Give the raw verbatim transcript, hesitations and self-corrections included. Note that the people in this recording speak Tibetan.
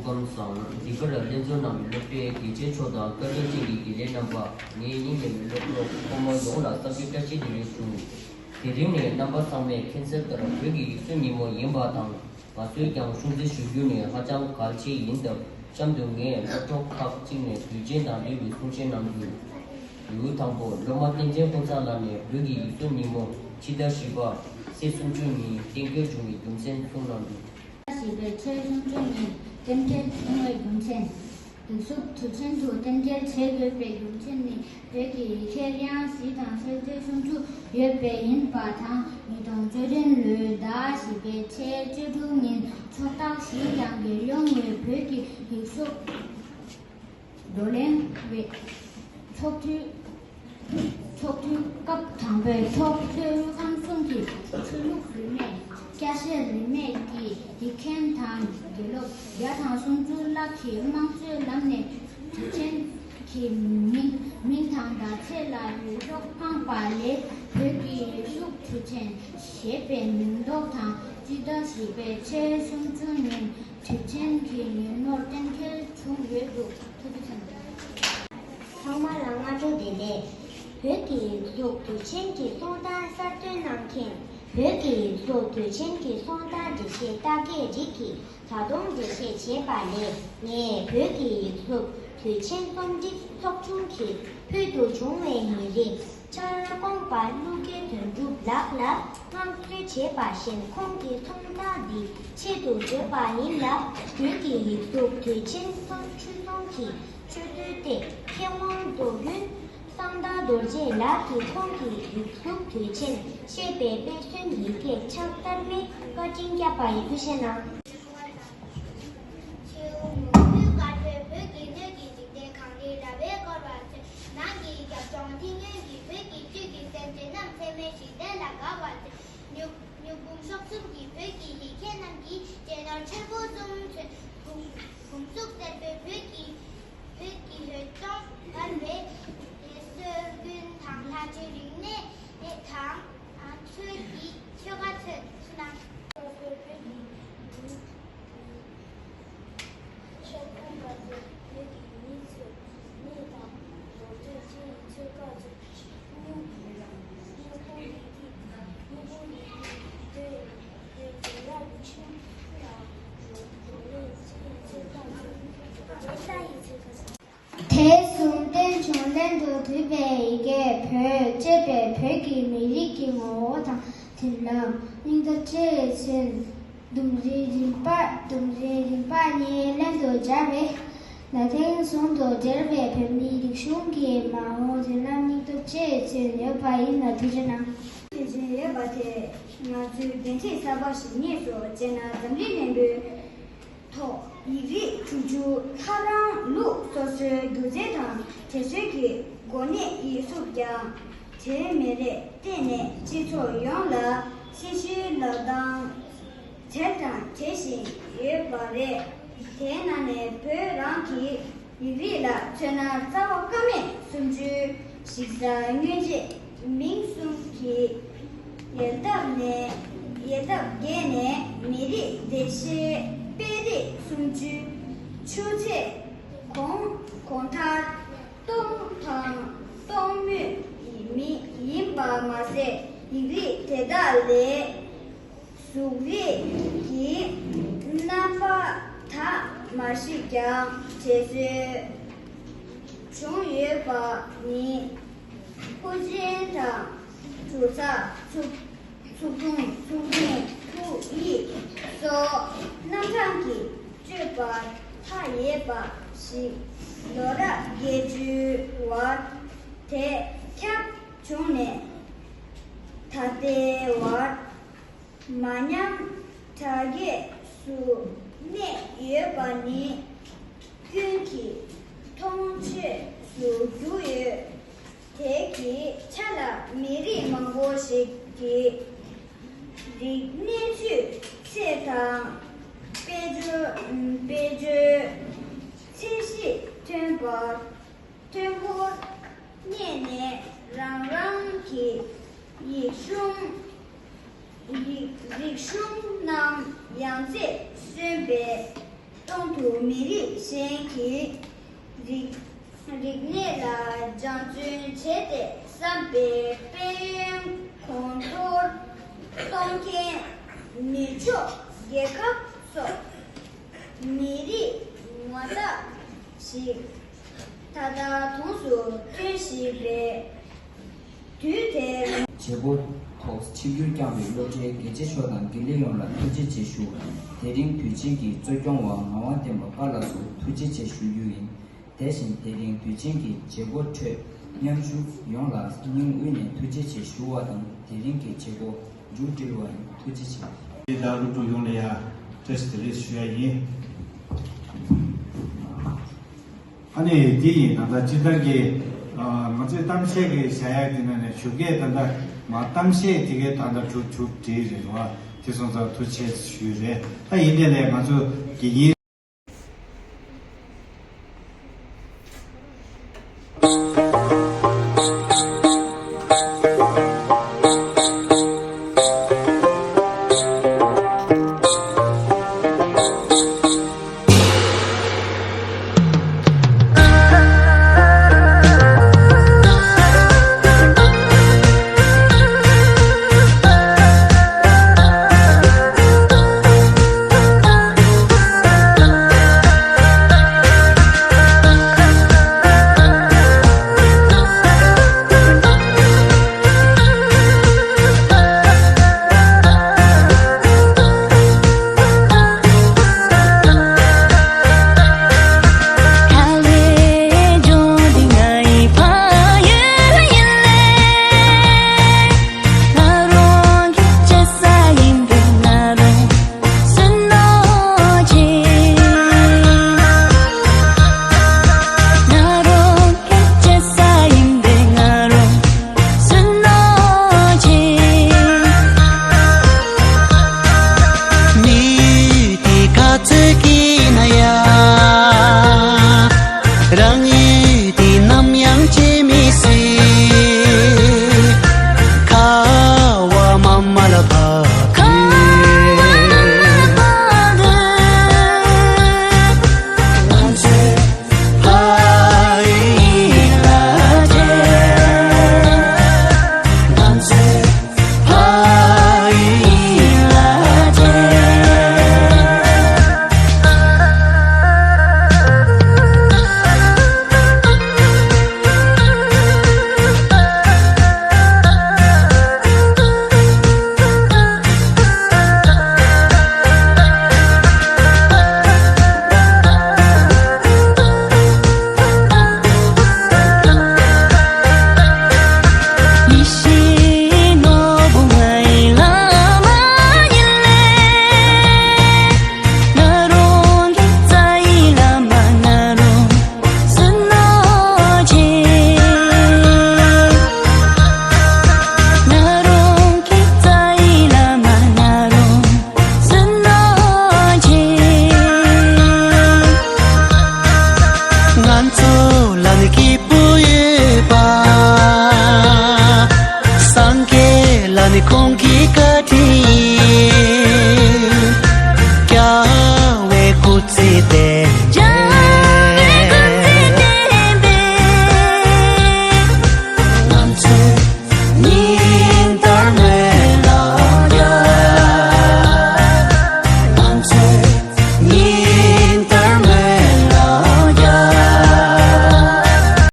ཁམས་བཟང་། འདི་གར་ལྷན་འཛོམས་གནང་བའི་སློབ་གྲྭའི་དགེ་ཆེ་མཆོག་དང་བཀའ་དྲིན་ཅན་གྱི་དགེ་ལས་རྣམ་པ། ངའི་སྙིང་ནས་སློབ་གྲོགས་ཕོ་མོ་ཡོངས་ལ་བསམ་འཆར་བཀྲ་ཤིས་བདེ་ལེགས་ཞུ། དེ་རིང་ནས་རྣམ་པ་ཚང་མས་མཁྱེན་གསལ་ལྟར་བོད་ཀྱི་ཡིག་གཟུགས་ཉིན་མོ་ཡིན་པ་དང་། ང་ཚོས་ཀྱང་སྲུང་བརྩི་ཞུ་རྒྱུ་ནི་ཧ་ཅང་གལ་ཆེ་ཡིན་སྟབས། གཤམ་དུ་ངས་སློབ་གྲོགས་ཁག་ཅིག་ནས་དུས་ཆེན་དང་འབྲེལ་བའི་གསུང་བཤད་གནང་རྒྱུ་ཡོད། དང་པོ། སློབ་མ་བསྟན་འཛིན་ཀུན་བཟང་ལགས་ནས་བོད་ཀྱི་ཡིག་གཟུགས་ཉིན་མོ་ཕྱི་ཟླ་བཞི་པ་ཚེས་སུམ་ཅུ་ཉིན་གཏན་འཁེལ་བྱུང་བའི་རྒྱུ་མཚན་གསུང་གནང་རྒྱུ། ཟླ་བཞི་པའི་ཚེས་སུམ་ཅུ་ཉིན་གཏན་འཁེལ་བྱུང་བའི་རྒྱུ་མཚན། ཡིག་གཟུགས་དུས་ཆེན་དུ་གཏན་འཁེལ་བྱས་དགོས་པའི་རྒྱུ་མཚན་ནི། བོད་ཀྱི་ཡི་གེ་དབྱངས་བཞི་དང་གསལ་བྱེད་སུམ་ཅུ་ཡོད་པས་ཡིན་པ་དང་། ཉིས་སྟོང་བཅུ་བདུན་ལོའི་ཟླ་བཞི་པའི་ཚེས་བཅུ་དྲུག་ཉིན་ཕྱོགས་མཐའ་བཞི་ནང་གི་ཡོང་བའི་བོད་ཀྱི་ཡིག་གཟུགས་བགྲོ་གླེང་བའི་ཚོགས་འདུའི་ཚོགས་འདུའི་སྐབས། དང་པོའི་ཐོག་ཆོས་ལུགས་ཁམས་གསུམ་གྱི་ཆོས་ལུགས་རིས་མེད། སྐྱ་སེར་རིས་མེད་ཀྱི་སྡིག་མཁན་དང་དགེ་སློབ་བརྒྱ་དང་སུམ་ཅུ་ལྷག་གིས་དམངས་གཙོའི་ལམ་ནས་དུས་ཆེན་གྱི་མིང་མིང་དང་ཟླ་ཚེས་ལ་ཡིག་འབྲུ་འཕངས་པ་ལས། བོད་ཀྱི་ཡིག་གཟུགས་དུས་ཆེན་ཞེས་པའི་མིང་འདོགས་དང་། སྤྱི་ཟླ་བཞི་པའི་ཚེས་སུམ་ཅུ་ཉིན་དུས་ཆེན་གྱི་ཉིན་མོར་གཏན་འཁེལ་བྱུང་ཡོད་འདུག་ཐུགས་རྗེ་ཆེ། ཚང་མ་ལ་སྔ་དྲོ་བདེ་ལེགས། བོད་ཀྱི་ཡིག་གཟུགས་དུས་ཆེན་གྱི་གསུང་སྟངས་གསར་གཏོད་གནང་མཁན། བོད་ཀྱི་ཡིག་གཟུགས་དུས་ཆེན་གྱི་གསུང་སྟངས་འགྲེལ་བཤད་རྟ་སྐད་རིགས་ཀྱིས་ད་དུང་འགྲེལ་བཤད་བྱས་པ་ལས། ངས་བོད་ཀྱི་ཡིག་གཟུགས་དུས་ཆེན་རྩོམ་སྒྲིག་ཚོགས་ཆུང་གིས་ཕུལ་དུ་བྱུང་བའི་ཉིན་རེའི་འཆར་སྒོ་པ་ཀླུ་རྒྱལ་དོན་གྲུབ་ལགས་ལ་མངགས་བསུ་བྱས་པ་བཞིན། ཁོང་གི་ཚོང་རྟགས་འདི་ཆེད་དུ་བཟོས་པ་ཡིན་ལ། བོད་ཀྱི་ཡིག་གཟུགས་དུས་ཆེན་ཚོགས་ཆུང་གི་ཆེད་དུ་སྟེ། མཁས་དབང་མདོ་དགོན་གསང་བདག་རྡོ་རྗེ་ལགས་ཀྱིས་ཁོང་གི་ཡིག་གཟུགས་དུས་ཆེན་ཞེས་པའི་དཔེ་མཚོན་ཡི་གེ་ཕྱག་བསྟར་མའི་བཀའ་དྲིན་བསྐྱངས་པ་ཡིན། ཐུགས་རྗེ་གནང་། ཆེའུ་མོ་བོད་དཀར་པོའི་བོད་ཀྱི་སྣོད་ཀྱི་འཇིག་རྟེན་གངས་རིའི་ར་བས་བསྐོར་བར་མཛོད། ནགས་ཀྱི་རྒྱབ་ལྗོངས་མཐིང་སྔོན་གྱི་བོད་ཀྱི་བཅུད་ཀྱི་སེམས་ཅན་རྣམས། ཚད་མེད་ཞི་བདེ་ལ་དགའ་བར་མཛོད། མྱུ་མྱུ་གུམ་གཤོག་གསུམ་གྱི་བོད་ཀྱི་ཡི་གེ་རྣམས་ཀྱི་གཅེས་ནོར་ཆེན་པོ་གསུམ་མཚོན། གུམ་གུམ་གཟུགས་སེར་པོའི་བོད་ཀྱི་བོད་ཀྱི་འོད་སྟོང་འབར་བའི་སྲོལ་རྒྱུན་དང་། ལྷ་ཆོས་རིག་གནས་དང་། ཆོས་ཀྱི་ཆོལ་ཁ་ཚོས་གནང་། ཆོས་ཁང་པ་དེ་བོད་ཀྱི་མི་ཚོས་གནས་དང་ལོ་ཚོད་ཅན་གྱི་ཚོད་བཀག་བྱས། སྨྱུ་སྨྱུ་གུ་རིགས་ཀྱི་སྨྱུ་གུ་རིགས་ཀྱི་སྟོད་སྟོད་ཀྱི་ཡག་གི་ཆུ་ལ་ལོ་ལོ་ལེགས་ཅན་གྱི་ཚོད་བཀག་བྱས། དེ་གསུམ་རྟེན་འབྱུང་ལྷན་དུ་གྲུབ་པའི་ཡི་གེ་བོད་ཅེས་པའི་བོད་ཀྱི་མི་རིགས་ཀྱི་ངོ་བོ་དང་། མཐུན་ལམ། སྙིང་སྟོབས་བཅས་ཀྱི་ཚུལ། ལྡུམ་རའི་རིམ་པ། ལྡུམ་རའི་རིམ་པ་གཉིས་ལྷན་དུ་སྦྱར་བས། ལ་དེང་ཟུང་དུ་འབྲེལ་བའི་བོད་མིའི་རིག་གཞུང་གི་མ་འོངས་མཐུན་ལམ་སྙིང་སྟོབས་བཅས་ཀྱི་ཚུལ་ཡོད་པ་ཡིན་ལ། ཐུགས་རྗེ་གནང་། དེ་བཞིན་ཡོད་པ་དེས་ང་ཚོའི་འགན་འཁྲི་གསར་པ་ཞིག་རྙེད་སོང་། བྱས་ན་འཛམ་གླིང་མཉམ་པོའི་ཐོག་ཡིག་རིགས་དྲུག་ཅུ་ལྷ་རང་ལུགས་སོ་སོའི་སྒྱུ་རྩལ་དང་དྲན་གསོའི་གི་གོ་གནས་ཡོད་སྲིད་ཀྱང་། དེའི་མི་རིགས་བརྟེན་ནས་སྤྱི་ཚོགས་ཡོངས་ལ་ཤེས་བྱའི་ལག་རྡང་བྲལ་དང་བྲལ་བཞིན་ཡོད་པ་རེད། དེའི་ནང་ནས་བོད་རང་གི་ཡིག་རིགས་ལ་མཚོན་ན། རྩ་བ་ཀ་མད་སུམ་ཅུའི་ཞིག་ས་སྔོན་རྗེས་མིང་གསུམ་གྱི་ཡལ་འདབ་ནས། ཡལ་འདབ་བརྒྱད་ནས་མི་རིགས་བདེ་གཤེགས་དཔལ་རིགས་སུམ་ཅུའི་ཆུ་ཚད་གོང་གོང་མཐོར་གཏོང་དང་གཏོང་མུས་མི་ཡིན་པ་མ་ཟད། ཡིག་རིགས་དེ་དག་ལས་གཟུགས་རིས་ཀྱི་རྣམ་པ་དག་མ་ཞིག་ཀྱང་བྲིས་སྲོལ་བྱུང་ཡོད་པ་ནི། ཕོ་ཆེན་དང་གྲུ་ཚ། ཚུགས་ཚུགས་ཐུང་། ཚུགས་ཐུང་། ཐུགས་ཡིད་སོགས་རྣམ་གྲངས་ཀྱིས་བསྐྱོད་པར་མཐའ་ཡས་པ་ཞིག་ལོ་རབས་བརྒྱད་ཅུའི་བར་དེ་ཁྱབ་བྱུང་ནས། ད་ལྟའི་བར་མ་ཉམས་དར་རྒྱས་སུ་གནས་ཡོད་པ་ནི་ཀུན་གྱིས་མཐོང་ཆོས་སུ་གྱུར་ཡོད། དེ་གི་ཆ་ལ་མི་རིགས་མང་པོ་ཞིག་གི་རིག་གནས་ཚུལ་ཚད་དང་། དཔལ་འབྱོར་དཔལ་འབྱོར་ཚད་གཞི་མཐོན་པར། མཐོན་པོར་གནས་ནས། རང་རང་གི་ཡིག་གཞུང་། རིག་རིག་གཞུང་རྣམས་ཡང་རྩེར་སོན་པའི་ ཚོགས་དུ་མི་རིགས་གཞན་གྱི་རིག་རིག་གནས་ལ་སྦྱང་བརྩོན་བྱས་ཏེ་བསམ་པའི་དཔལ་ཡོན་གོང་མཐོར་གཏོང་མཁན་ནུབ་ཕྱོགས་རྒྱལ་ཁབ་སོགས་མི་རིགས་ངོ་རྟགས་ཤིག་ད་ལྟ་གོང་དུ་ཐོན་བཞིན་པའི་དུས་དེར། བྱེད་སྒོ་ཐོག་ཆིབས་བསྒྱུར་བསྐྱངས་པའི་སློབ་གྲྭའི་དགེ་ཆེ་མཆོག་དང་དགེ་ལས་ཡོངས་ལ་ཐུགས་རྗེ་ཆེ་ཞུ། དེ་རིང་དུས་ཆེན་གྱི་གཙོ་སྐྱོང་བ་ངག་དབང་བསྟན་པ་པ་ལགས་སུ་ཐུགས་རྗེ་ཆེ་ཞུ་རྒྱུ་ཡིན། དེ་བཞིན་དེ་རིང་དུས་ཆེན་གྱི་བྱེད་སྒོ་ཁྲོད་མཉམ་ཞུགས་ཡོངས་ལ་སྙིང་དབུས་ནས་ཐུགས་རྗེ་ཆེ་ཞུ་བ་དང་དེ་རིང་གི་བྱེད་སྒོ་མཇུག་སྒྲིལ་བ་ཡིན། ཐུགས་རྗེ་ཆེ། དེ་དག་སློབ་ཕྲུག་ཡོངས་ལ་ཡང་བཀྲ་ཤིས་བདེ་ལེགས་ཞུ་ཡ་ཡིན། ཨ་ནི་དེ་ཡིན་ད་ལྟ་སྤྱིར་བཏང་གི་ང་ཚོའི་གཏམ་བཤད་ཀྱི་བྱ་ཡག་དེ་ནང་ནས་ཞོགས་ཀས་ད་ལྟ་མ་གཏམ་བཤད་དེ་གའི་ད་ལྟ་གྲུབ་གྲུབ་བྲིས་རེད་བ། དེ་སོང་ཙང་ཐུགས་རྗེ་ཆེ་ཞུས་རེད། ད་ཡིན་དེ་ལས་ང་ཚོ་དགེ་རྒན།